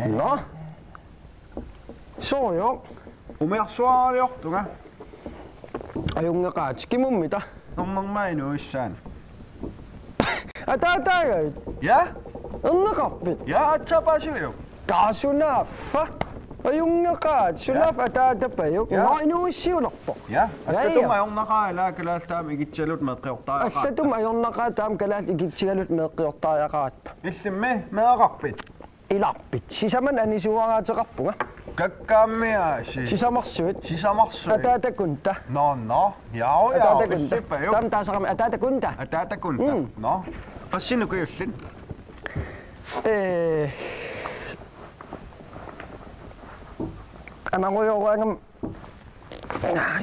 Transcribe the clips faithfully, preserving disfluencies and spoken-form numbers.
Nå. Soorlu. Umiarsuaraliortunga. Ajunngeqaat, kimummita? Ernermaanuissaani. Ataataagavit? Ja? Erneqarpit? Ja, aatsaat paasiviuk? Taava sunaaffa. Ajunngeqaat, sunaaffa ataatapajuk. Ja. Nå, inuuissiulerpoq. Ja, ja, assatuma ajornaqaaq ilaa kalaallit taama ikitsigalugit meeqqiortariaqarput. Assatuma ajornaqaaq taama kalaallit ikitsigalugit meeqqiortariaqarput. Illimmi meeraqarpit? Ilarpit. Sisamat anisuaraateqarpunga. Kakkaammiaasi. Sisamarsuit. Sisamarsuit. Ataatakunta. Nå, nå. Ja, ja. Ataatakunta. Issippaju. Taama taasaqarami ataatakunta. Ataatakunta. Mm. Nå. Qassinik ukiullit? Ee. Anarujoraangama.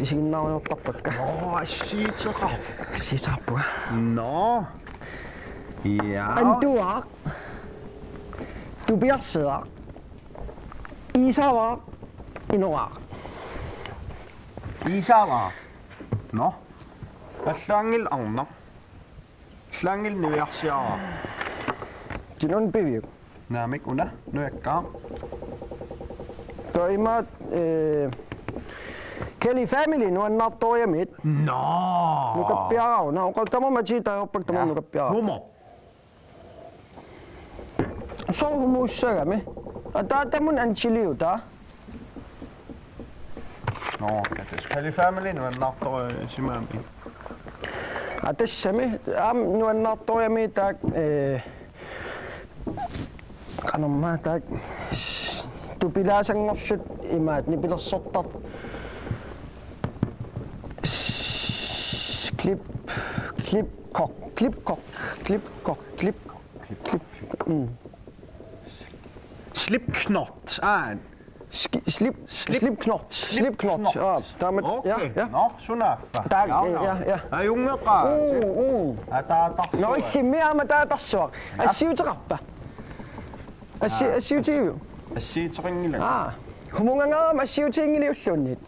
Isiginnaariartarpakka. Nå, assiuteqarpoq. Assiuteqarpunga. Nå. Ja. Antuaaq. Tupiarsiaq. Iisavaaq. Inoraaq. Iisavaaq. Nå. Allaanngilaq arnaq. Allaanngilaq niviarsiaraaq. Kinun piviuk? Naamik, una nujakka. Taava imaat, eh, Kelly Family nuannaartoriamiit. Nå. Nukappiaraaq una. Oqartama matiit taajorpakka tamanna. Ja. Nukappiaraaq. Humor. Soorlu humuussagami. Ataatamun Anchiliuta. Nå, okay. Kelly Family nuannaartoriarsimagami. Aa, tassami, aamma nuannaartoriarami taakku, eh, qanormaa taakku, s-, tupilaasanngorlutik imaat, nipilersortartut. S-, klip, klipkort, klipkort, klipkort, klipkort, klip, mm. Slipknot, aa. Ski-, slip-, Slip-, Slipknot, Slipknot. Slipknot. Aa, taama, okay. Ja, ja. Nå, sunaaffa. Taak, ja, ja, ja. Ajunngeqaat. Mm, mm. Ataatarsuaq. Nå, illimmi aamma ataatarsuaq. Ja. Assiuteqarpa? Assi-, aa, assiutigiviuk? Assiuteqanngilanga. Aa, humungangaaram assiutiginngiliulluunniit.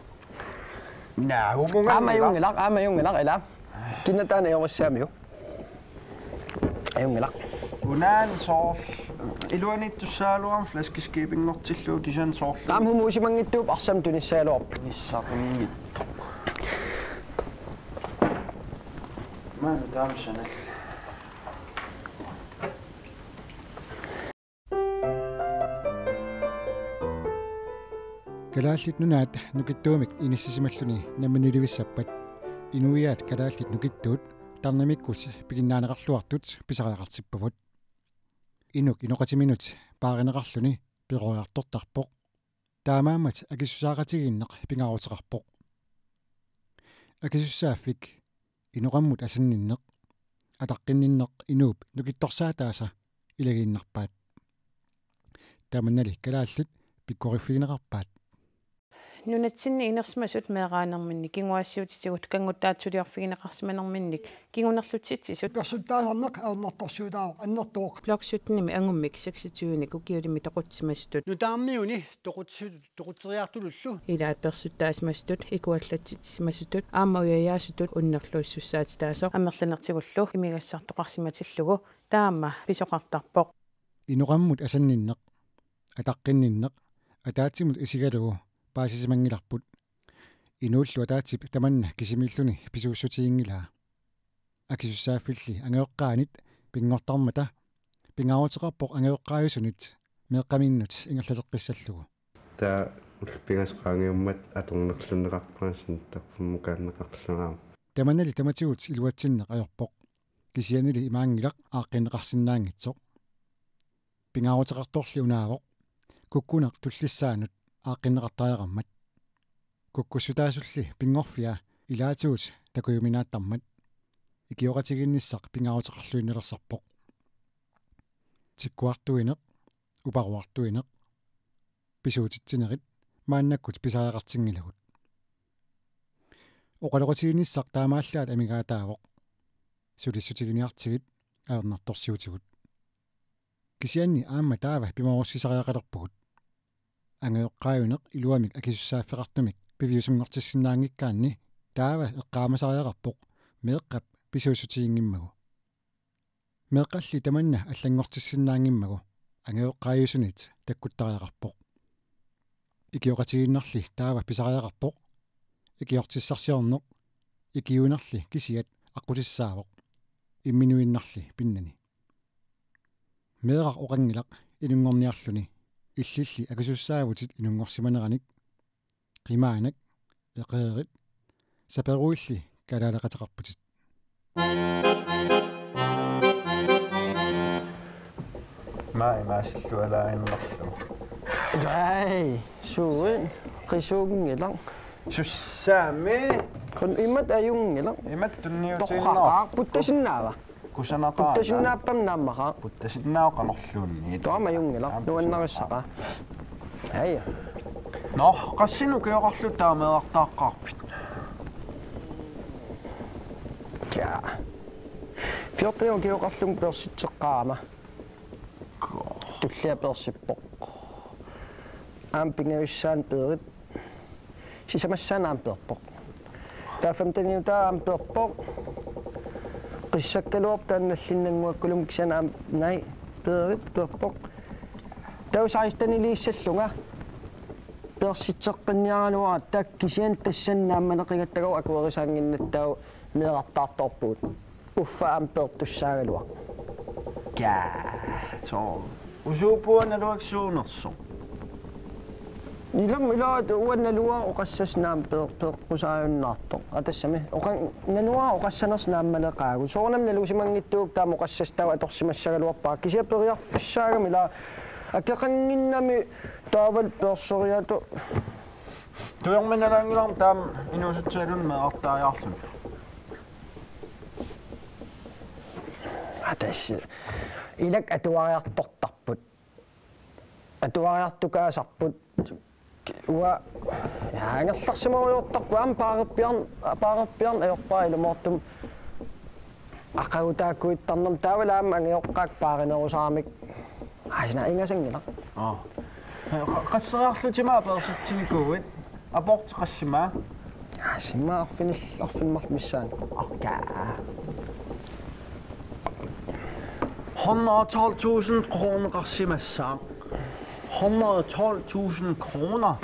Naa, humungangilaq. Aamma ajunngilaq, aamma ajunngilaq, ilaa. Kina taanna ajorussaamiuk? Ajunngilaq. Unaana soorlu iluaniittussaagaluarama flaskeskibinngortillugu kisianni soorlu. Taama humuusimanngitsuupput arsamik tunissagaluarpoq. Tunissaqanngitsoq. Maanna taama sanallit. Kalaallit Nunaat nukittuumik inissisimalluni namminiliivissappat inuiaat kalaallit nukittuut tarnimikkut piginnaaneqarluartut pisariaqartippavut. Inuk inoqatiminut paarineqarluni peroriartortarpoq. Taamaammat akisussaaqatigiinneq pingaaruteqarpoq. Akisussaaffik inoqammut asanninneq, ataqqinninneq inuup nukittorsaataasa ilagiinnarpaat. Tamannali kalaallit pikkoriffigineqarpaat. Nunatsinni inersimasut meeraanerminni kinguaassiuutitigut kannguttaatsuliorfigineqarsimanerminni kingunerlutsitsisut. Persuttaasarneq ajornartorsiutaavoq annertooq. Blok syttenimi angummik seksogtyvenik ukiulimmi toqutsimasutut. Nutaarmiuni toqutsisutut toqutseriartulullu. Ilaat persuttaasimasutut, ikuallatsitsisimasutut, aamma ujajaasutut unnerluussussaatitaasoq amerlanertigullu imigassartoqarsimatillugu taama pisoqartarpoq. Inoqammut asanninneq, ataqqinninneq, ataatsimut isigalugu paasisimanngilarput. Inuullu ataatsip tamanna kisimiilluni pisuussutiginngilaa. Akisussaaffilli angajoqqaanit pinngortarmata pingaaruteqarpoq angajoqqaajusunit meeqqaminnut ingerlateqqissallugu. Taava ullut pingasut qaangiummat atornerlunneqarpara sinittarfimmukaanneqarlunga. Tamannali tamatigut iluatsinneq ajorpoq. Kisiannili imaanngilaq aaqqinneqarsinnaanngitsoq. Pingaaruteqartorli unaavoq kukkuneq tullissaanut aaqqinneqartariaqarmat. Kukkussutaasulli pinngorfia ilaatigut takujuminaattarmat. Ikioqatigiinnissaq pingaaruteqarluinnalersorpoq. Tikkuartuineq, uparuartuineq, pisuutitsinerit maannakkut pisariaqartinngilagut. Oqaloqatigiinnissaq taamaallaat amigaataavoq. Sulissutiginiartigit ajornartorsiutigut. Kisianni aamma taava pimoorussisariaqalerpugut. Angajoqqaajuneq iluamik akisussaaffeqartumik piviusunngortissinnaanngikkaanni taava eqqaamasariaqarpoq meeqqap pisuussutiginngimmagu. Meeqqalli tamanna allanngortissinnaanngimmagu angajoqqaajusunit takkuttariaqarpoq. Ikioqatigiinnarli taava pisariaqarpoq. Ikiortissarsiorneq ikiuinnarli kisiat aqqutissaavoq. Imminuinnarli pinnani. Meeraq oqanngilaq inunngorniarluni illilli akisussaavutit inunngorsimaneranik. Qimaanak, eqeerit, saperuilli kalaaleqateqarputit. Maa imaasillualaaginnarlugu. Ai, suuit, qisuunngilaq. Sussaami. Kun imat ajunngilaq. Imat tunniutiinnarpoq. Torraqaaq, puttasinnaava? Kusanaqaana. Puttasinnaappat naammaqaaq. Puttasinnaavoq qanorluunniit. Taama ajunngilaq. Aamma nuannarissaqaaq. Ai. Nå, qassinik ukioqarlutit taama meerartaaqqaarpit? Ja. Fjorten ukioqarlunga peersitseqqaarama. Tullia peersippoq. Aamma pingajussaani peerit. Sisamassaani aamma peerpoq. Taava femteniutaa aamma peerpoq. Qissakkaluarpoq taanna nallinnannguakkulumi kisianni aamma, nai, peerit peerpoq. Taava seksteniliissallunga peersitseqqinniaraluaratta kisianni tassani naammaleqigatta akuerisaannginnatta taava meerartaartoorpugut. Uffa aamma peertussaagaluaq. Kaa. Soo. Usuupuanaluak suunersoq. Ilami ilaa uanga naluara oqassasoq aamma peer-, peeqqusaajunnaartoq. Atassami. Oqa-, naluara oqassanersoq naammaleqaagut. Soorunami nalusimanngitsuuvoq taama oqassasoq taava atorsimassagaluarpara. Kisianni periarfissaagami ilaa akeqannginnami taavalu peersoriaaseq. Tujorminalaanngilarmi taama inuusuttualunni meerartaariarluni. Atas. Ilak atuariartortarput. Atuariartukaasarput. Uanga, ja, angerlarsimarujoortarput aamma paarerpiarn-, paarerpiarneq ajorpara ilumoortumik aqagutaakuittarnermik taavalu aamma angajoqqaakka paarinerusaramik. Ai, sina ingasanngilaq. Aa. Qa-, qasseriarlutit aamma peersitsinikuuit? Aborti qassima? Aa, sima arfinil-, arfineq-marluk missaani. Arkaa. Hundrede og tolv tusind kroner qassimassaaq. Hundrede og tolv tusind kroner.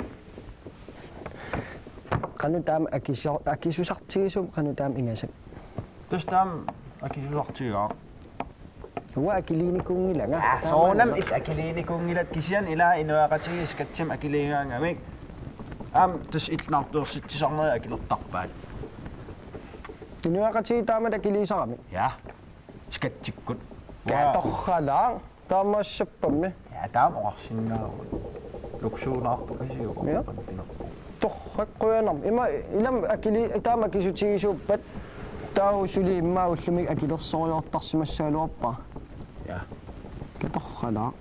Qanoq taama akiso-, akisusartigisumik qanoq taama ingasak. Tassa taama akisusartigaaq. Uanga akiliinikuunngilanga. Ja, taama soorunami uanga. Illit akiliinikuunngilat kisianni ilaa inuiaqatigiit skattimik akiliigaangamik. Aamma tassa illit naartuersitsisarnerit akilertarpaat. Inuiaqatigiit taamatut akiliisaramik. Ja. Skatsikkut. Ja, uanga. Torralaaq. Taamaassappammi. Ja, taama oqarsinnaavugut. Luksuunaarpakasiuk. Ja. Torrak qujanarmi. Ima ilami akili-, taama akisutigisuuppat taava suli immaqa ullumi akilersorujoortarsimassagaluarpara. Ja. Katorralaaq.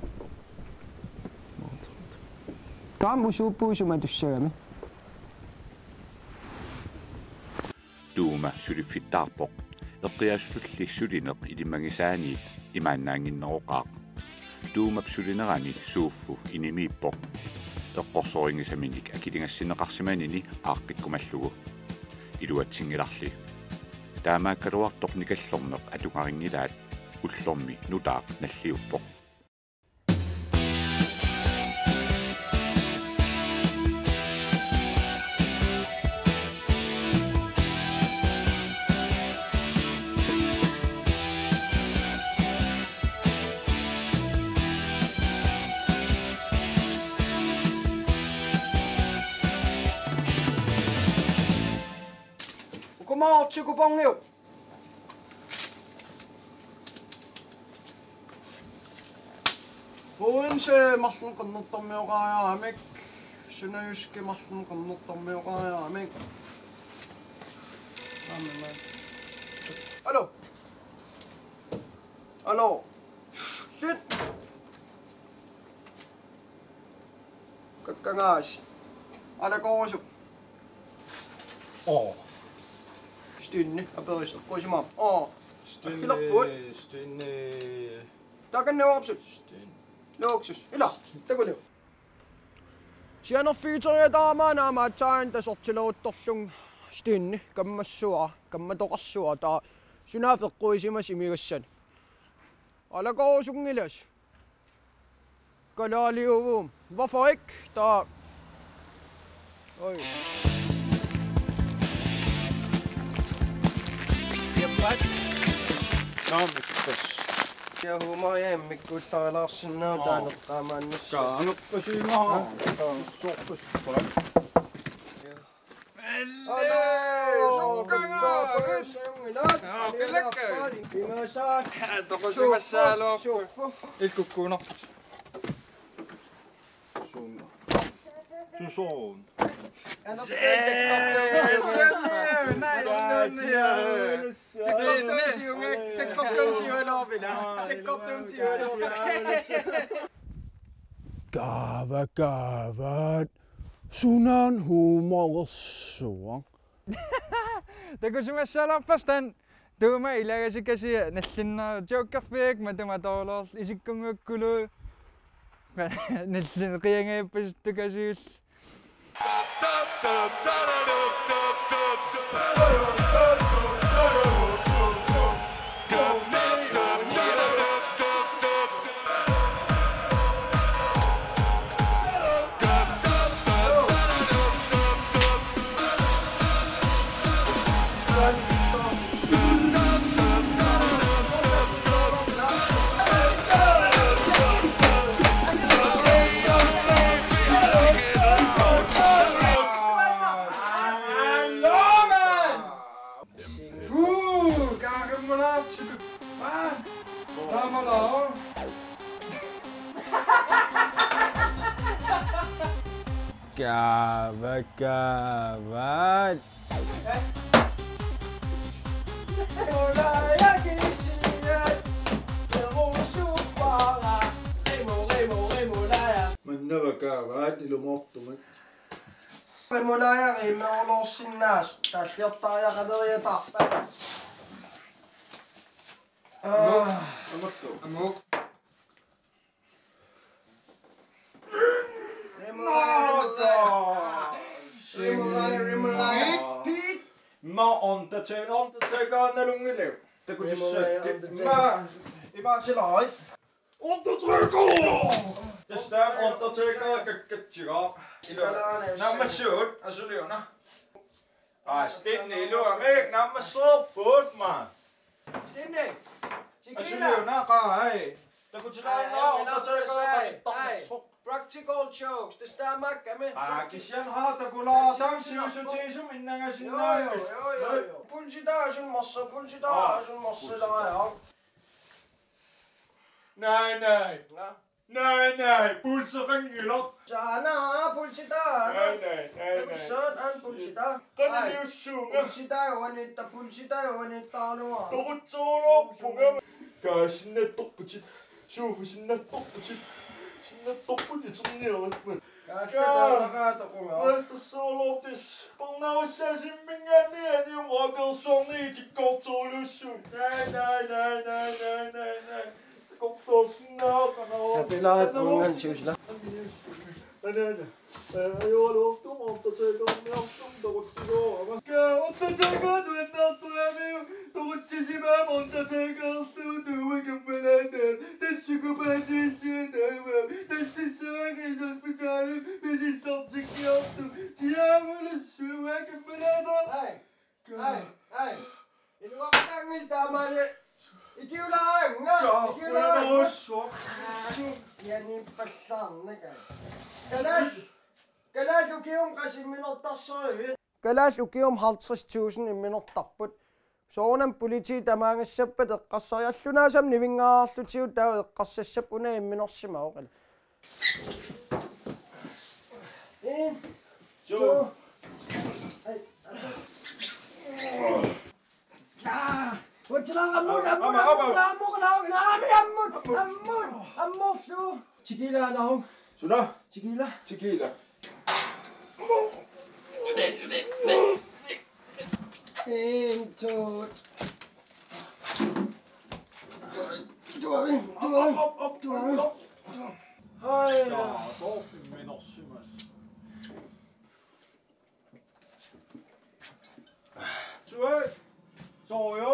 Taama usuuppugut sumatussagami. Tuuma suliffittaarpoq. Eqqiaasutulli sulineq ilimagisaaniit imaannaannginneroqaaq. Tuumap sulinerani Suuffu inimiippoq. Eqqorsorinngisaminik akiligassinneqarsimanini aaqqikkumallugu. Iluatsinngilarli. Taamaakkaluartoq nikallorneq atugarinngilaat, ullormi nutaaq nalliuppoq. Ukumaartikupongiuk. Odense marlunnik qernertormioqariaramik. Sønderjyske marlunnik qernertormioqariaramik. Aamma. Aluu. Aluu. Shit. Kakkangaas. Alakorusup. Oo. Stine, aperis, eqquisimaarpoq. Oo. Stine, Aggilerpugut. Stine. Takanna uarpsut. Stine. Luksus. Ila, takuliu. Sianerfigiteriataarama aamma aatsaat tasortileruttorlunga Stine, kammassua, kammatoqarsua, taava sunaaffa eqquisimasoq imigassani. Alakoorusunngilas. Kalaaliuvuum. Hvorfor ikke? Der. Oj. Jeppat. Naamik. Ja, humor, ja, mikkuullarilaarsinnaavat. Aa. Taaneqqaamaannassaaq. Kaangerpasiimaa. Aa. Soorpassuaq. Ja. Alo, sukkangaa. Sukkangaa. Aa, qilakka. Imasaat. Toqusimassagaluarpoq. Ikkukkuunarput. Suun. Susoon. Sakkortuumik tiuga-, sakkortuumik tiugaluarpila. Sakkortuumik tiugaluarpila. Kaava, kaavaat. Sunaana humoreersuaq. Takusimassagaluarpasi taanna Tuuma ilagasikasiaq nallinnera jokerfigaakka matuma toorloorlu isikkunnguakkulu. Nallinnera qiangajappasittukasiullu. Uu, kaaqimmunaartipi. Aa, taamala. Kaava, kaavaat. Mannava kaavaat ilumoortumik. Qimulaajari immerulorsinnaasoq taalliortariaqaleriataarpa. Aa. Amerlu. Amuk. Qimulaaja, qimulaaja. Qimulaaja, qimulaaja. Pit, pit. Ma Undertaker, Undertaker nalunngilagut. Takutissakkit. Qimulaaja, Undertaker. Ma, ima silarit. Undertaker! Tassa Undertaker kakkatsigaa. Ila. Naammassigut, asuliuna. Aa, Stinni iluamik, naammassereerput, man. Stinni. Tequila. Asuliuna, qaa, ai. Takutilaarnaa, ai, ai, Undertaker, ai, ai. Practical jokes, tassa taamaakkami. Aa, kisianni haa, takulaartaaq, sivisutigisumik innangasinnaagavit. Jo, jo, jo, jo. Pulsitaa asun marsa, pulsitaa asun marsa, laa, ja. Nej, nej. Nå. Nej, nej, pulseqanngilaq. Saana, pulsitaa. Nej, nej, nej, nej. Takussavat aamma pulsitaa. Qaniliussuunga. Ai, pulsitaa uaniitta, pulsitaa uaniittaarlunga. Toqutsoorloorpunga. Kaa, sinnattorputit. Suufu sinnattorputit. Sinnattorput iterniaritmat. Kaa, kaa, taanaqaa toqunga. Kaa, tassoorloortis. Parnaarussaasimminngaanniit anium rockersorniit tikkortoorluussuugut. Nej, nej, nej. Takortoorsinnaaqanara. Tapilaat ungan siusla. Anaana. Ajoraluartumik Undertakerniartumik takutsigoorama. Kaa Undertaker nuannaartorami. Takutsisimaam Undertakerlu tuuakkappalaata. Tassukupaativissuataama. Tassassaaq Rigshospitalimut misissortikkiartoq. Tiaamulussuuakkappalaata. Ai. Ai, ai. Iluaqutaanngilaq taamaali. Ikiulaaranga. Kaa, ikiulaaranga. Qujanarsuaq. Ianiippallaarnaka. Kalaallit, kalaallit ukiumut qassit imminortarsorivit? Kalaallit ukiumut halvtreds tusind imminortarput. Soorunami politiit tamaangassappat eqqarsariarlunaasamik nivinngaarlutigu taava eqqarsassapput una imminorsimavoq. En, to. Ai, atu. Aa, utsilaaq ammut, ammut, ammut, ammut, ammut, ammut, ammut, ammut, ammut, su. Tequila, no. Suna? Tequila. Tequila. En, to. Tuavi, tuavi, tuavi. Hej. Kaa, soorlu imminorsimasoq. Sue. Soojo.